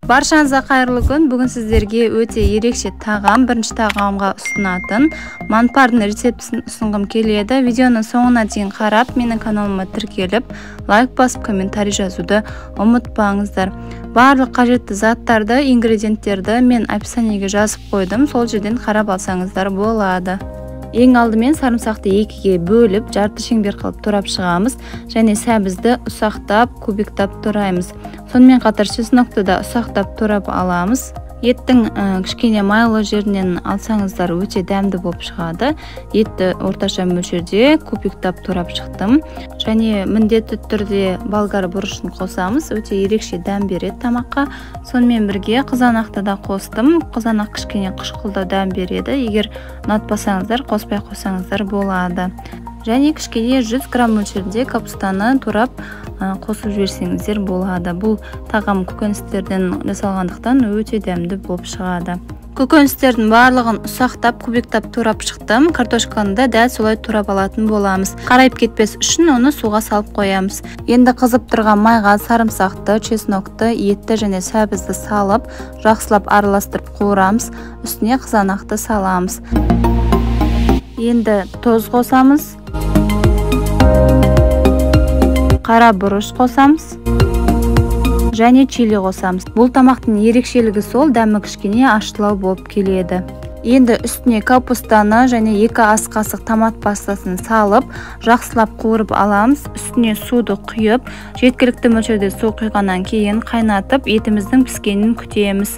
Баршаңызға қайырлы күн. Бүгін сіздерге өте ерекше тағам, бірінші тағамға ұсынатын манпардың рецептісін ұсынғым келеді. Видеоның соңына дейін қарап, менің каналыма тіркеліп, лайк басып, комментарий жазуды ұмытпаңыздар. Барлық қажетті заттарды, ингредиенттерді мен описаниеге жазып қойдым, сол жерден қарап алсаңыздар болады. Ең алдымен сарымсақты екіге бөліп, жарты шеңбер қылып турап шығамыз және сәбізді ұсақтап, кубиктап тураймыз. Сонымен қатар чеснокты да ұсақтап турап аламыз. Еттің кішкене майлы жерінен алсаңыздар өте дәмді болып шығады. Етті орташа мөлшерде кубиктап турап шықтым. Және міндетті түрде болгар бұрышын қосамыз, өте ерекше дәм береді тамаққа. Сонымен бірге қызанақты да қостым. Қызанақ кішкене қышқылдау дәм береді. Егер ұнатпасаңыздар, қоспай қойсаңыздар болады. Және кішкене 100 грамм мөлшерінде капустаны турап қосып жіберсеңіздер болады. Бұл тағам көкөністерден жасалғандықтан өте дәмді болып шығады. Көкөністердің барлығын ұсақтап, кубиктап турап шықтым. Картошканы да дәл солай турап алатын боламыз. Қарайып кетпес үшін оны суға салып қоямыз. Енді қызып тұрған майға сарымсақты, чеснокты, етті және сәбізді салып, жақсылап араластырып қуырамыз. Үстіне қызанақты саламыз. Енді тұз қосамыз. Қара бұрыш қосамыз және чили қосамыз. Бұл тамақтың ерекшелігі сол, дәмі кішкене ащылау болып келеді. Енді үстіне капустаны және 2 ас қасық томат пастасын салып, жақсылап қуырып аламыз. Үстіне суды құйып, жеткілікті мөлшерде су құйғаннан кейін қайнатып, етіміздің піскенін күтеміз.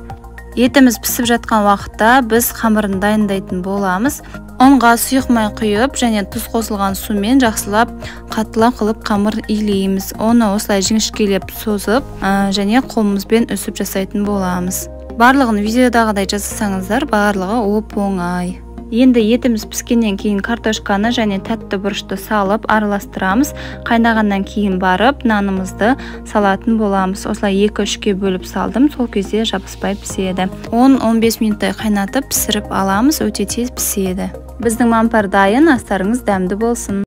Етіміз пісіп жатқан уақытта біз қамырын дайындайтын боламыз. Ұнға сұйық май құйып және тұз қосылған сумен жақсылап қаттылау қылып қамыр илейміз. Оны осылай жіңішкелеп созып және қолымызбен үсіп жасайтын боламыз. Барлығын видеодағыдай жасасаңыздар, барлығы оп-оңай. Енді етіміз піскеннен кейін картошканы және тәтті бұрышты салып араластырамыз. Қайнағаннан кейін барып нанымызды салатын боламыз. Осылай 2-3-ке бөліп салдым, сол кезде жабыспай піседі. 10-15 минуттай қайнатып пісіріп аламыз, өте тез піседі. Біздің манпар дайын, астарыңыз дәмді болсын.